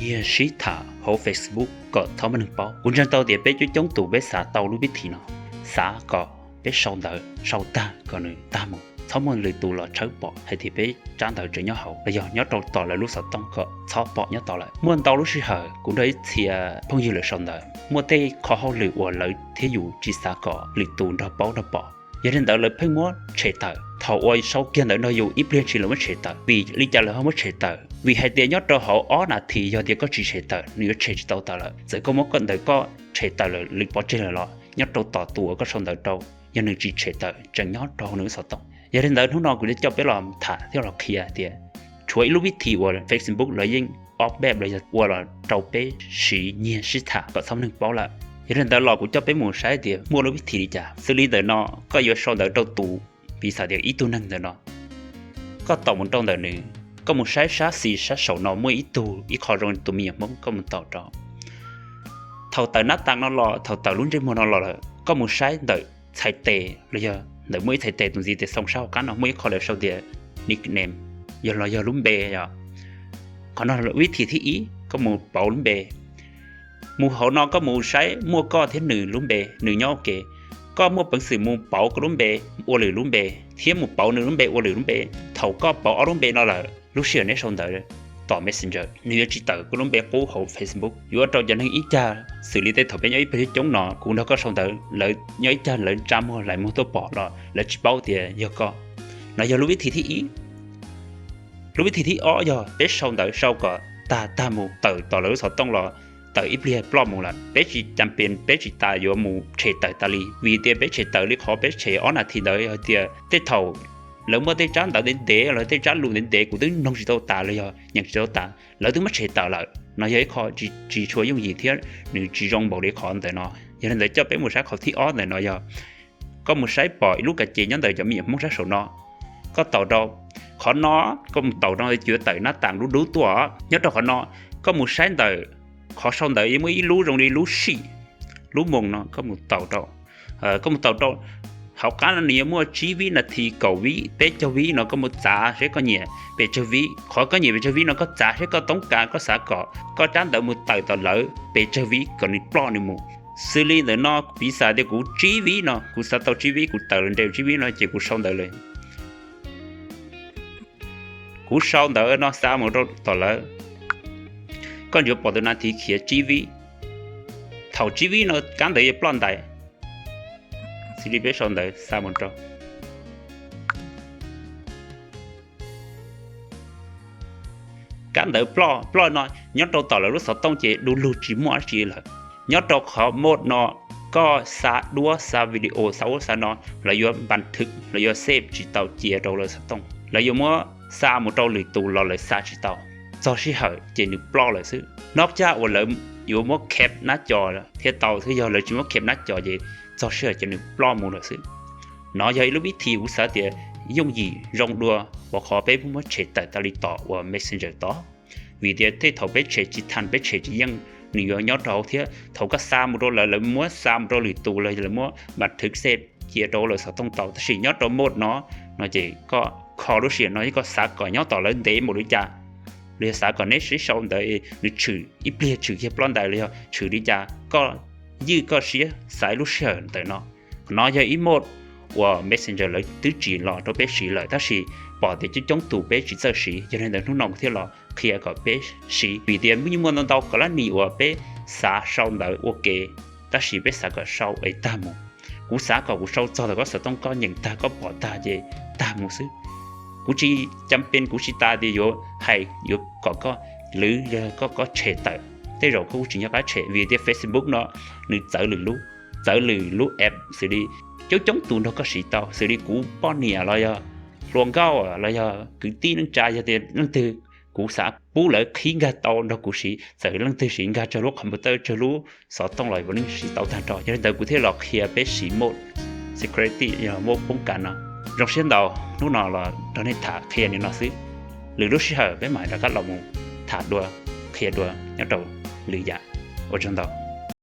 nyiag sib tham hauv Facebook kom txhob muaj neeg paub. Kuv ntseeg tau tias peb coob coob tus peb xav tau lub vib thim no, xav kom peb sau ntawv sau tag kom nws tag mus, txhob muaj lwm tus los tshawb pom hais tias peb tsab ntawv tseem nyob hauv los yog nyob rau tom lawv lub xov tooj kom txhob pom nyob tod lawm. Muaj ntau lub sij hawm kuv nrog ib txhia phooj ywg lawv sau ntawv, muaj tej qho hauj lwm uas lawv thiab yus tsis xav kom lwm tus nrog paub nrog pom, yog li ntawd lawv pheej muab tshem tawm. Thaum uas sau kiag ntawv nrog yus ib pliag ntshis lawv muab tshem tawm. Vim li cas lawv ho muab tshem tawm? Vim hais tias nyob rau hauv ob nas this yog tias koj tsis tshem tawm nws yuav tshem tsis tau tawm lawm. Txawm koj muab koj ntawv koj tshem tawm lawm lwm pov tseg lawm los nyob rau tom tus uas koj sau ntawv rau, yog nws tsis tshem tawm tseem nyob rau hauv nws lub xov tooj. Yog li ntawd hnub no kuv yuav coj peb los tham thiab los qhia tias tshuav ib lub vib thim uas Facebook lawv yeej ob peb los yog ua los rau peb siv nyiag sib tham kom txhob muaj neeg paub lawm. Yog li ntawd los kuv coj peb mus saib tias muaj lub vib thim li cas. Xws li ntawm no, koj yuav sau ntawv rau tus, piv xam tias ib tug neeg ntawm no, koj taum mus rau ntawm nws, koj mus saib sab xis sab saum no muaj ib tug ib qho zoo tus me nyuam Hmoob, koj mus taum rau. Thaum tawm nab tas no los, thaum tawm lub ntsej muag no los lawm, koj mus saib ntawm txhais tes los yog ntawm muaj ib txhais tes tus ntxiv tes xoo sab hauv qab no muaj ib qho lawv sau tias nickname, yog los yog lub npe yom. Qhov no vib thim thib ib, koj mus pauv lub npe. Mus hauv no koj mus saib muaj koj thiab nws lub npe, nws nyob ua ke. Koj muaj peev xwm mus pauv koj lub npe ua lwm lub npe, thiab mus pauv nws lub npe ua lwm lub npe. Thaum koj pauv ob lub npe no lawm, lub sij hawm neb sau ntawv tom Messenger, nws yuav tsis tawm koj lub npe qub hauv Facebook. Yuav ua rau cov neeg ib cag, xws li tej thaum peb nyob ib pawg coob coob no, kuv nrog koj sau ntawv, lawv nyob ib cag lawv tsa muag lais muag tuaj pom los lawv tsis paub tias yog koj. No yog lub vib thim thib ib. Lub vib thim thib ob yog peb sau ntawv sau kom tag tag mus tawm tom lawv lub xov tooj los tawm ib pliag ploj mus lawm. Peb tsis cas pes, peb tsis tas yuav mus tshem tawm tas li, vim tias peb tshem tawm li qhov peb tshem ob nas this ntawd yog tias tej thaum lawv muaj tej tsab ntawv ntev ntev los tej tsab lus ntev ntev kuv twb mloog tsis tau tas los yog nyeem tsis tau tas, lawv twb muab tshem tawm lawm. No yog ib qho tsis tshua yooj yim thiab nws tsis zoo npaum li qhov ntawm no. Yog li ntawd coj peb mus saib qhov thib ob ntawm no yog koj mus saib pom ib lub kas ces nyob ntawm cov me nyuam Hmoob sab saum no. Koj taum rau qhov no, koj mus taum rau yuav tawm nab tas dub dub tuaj. Nyob rau qhov no, koj mus saib ntawm qhov sau ntawv muaj ib lub zoo li lub sij, lub moos no koj mus taum rau. Koj mus taum rau hauv qab no nws yuav muaj tsib vib nas this, kaum vib, peb caug vib no koj mus txav seb koj nyiam pes tsawg vib. Qhov koj nyiam pes tsawg vib no koj txav seb koj toob kas koj xav kom koj tsab ntawv mus tawm tom lawv pes tsawg vib kom nws ploj nws mus. Xws li ntawm no piv xam tias kuv tsib vib no, kuv xav tau tsib vib, kuv tawm los nres tsib vib no ces kuv sau ntawv lawm. Kuv sau ntawv no xa mus rau tom lawv. Koj yuav pom tus nas this khiav tsib vib. Thaum tsib vib no kab ntawv yuav ploj ntais. Xws li peb sau ntawv xa mus rau kab ntawv ploj ploj no, nyob rau tom lawv lub xov tooj ces du lug tsis muaj dab tsi lawm. Nyob rau qhov mode no, koj xa duab xa video xa ub xa no, lawv yuav npas thwv, lawv yuav save tsis tau cia rau lawv xov tooj, lawv yuav muab xa mus rau lwm tus los lawv xa tsis tau. Txog sij hawm ces nws ploj lawm xwb. Nyob tsam uas lawv yuav muab khep nab co thiaj tau xwb, yog lawv tsis muab khep nab co ces txog sij hawm ces nws ploj mus lawm xwb. No yog ib lub vib thim kuv xav tias yooj yim zoo dua uas qhov peb muab tshem tawm tas li tom uas Messenger tod. Vim tias tej thaum peb tshem tsis thas, peb tshem tsis yeej, nws yuav nyob rau hauv thiab. Thaum koj xa mus rau lawv, lawv muab xa mus rau lwm tus los lawv muab npas thwv save cia rau lawv xov tooj tau. Tab sis nyob rau mode no, no ces koj kho lub sij hawm no, koj xav kom nyob tom lawv ntev npaum li cas, los yog xav kom neb sib sau ntawv nws tshwm ib pliag tshwm kiag ploj ntais los yog tshwm li cas, koj ywj koj siab xaiv lub sij hawm ntawm no. Qhov no yog ib mode uas Messenger lawv twb tsim los rau peb siv lawm, tab sis pom tias coob coob tus peb tsis txawj siv, yog li ntawd hnub no kuv thiaj los qhia kom peb siv. Vim tias yeej muaj ntau ntau kab lab nis uas peb xav sau ntawv ua ke, tab sis peb xav kom sau es tag mus. Kuv xav kom kuv sau txog thaum koj xov tooj koj nyeem tag koj pom tag ces tag mus xwb. Kuv tsis cas pes, kuv tsis tas tias yuav hais yuav kom koj lwv, yog koj koj tshem tawm, tej zaum koj kuj tsis nco qab tshem, vim tias Facebook no nws txawv lwm lub, txawv lwm lub app xws li coob coob tus nrog koj siv tau, xws li kuv poj niam los yog hluas nkauj los yog kwv tij neej tsa, yog tias leej twg kuv xav pub lawv qhib nkag tau nrog kuv siv, txawm leej twg siv nkag tsawg lub computer tsawg lub xov tooj los puav leej siv tau tag nrho. Yog li ntawd kuv thiaj los qhia peb siv mode security yog mode poob kas no. Zoo siab ntau hnub no los nrog nej tham qhia li no xwb. Lwm lub sij hawm peb mam rov qab los mus tham dua, qhia dua nyob rau lwm yam. Ua tsaug ntau.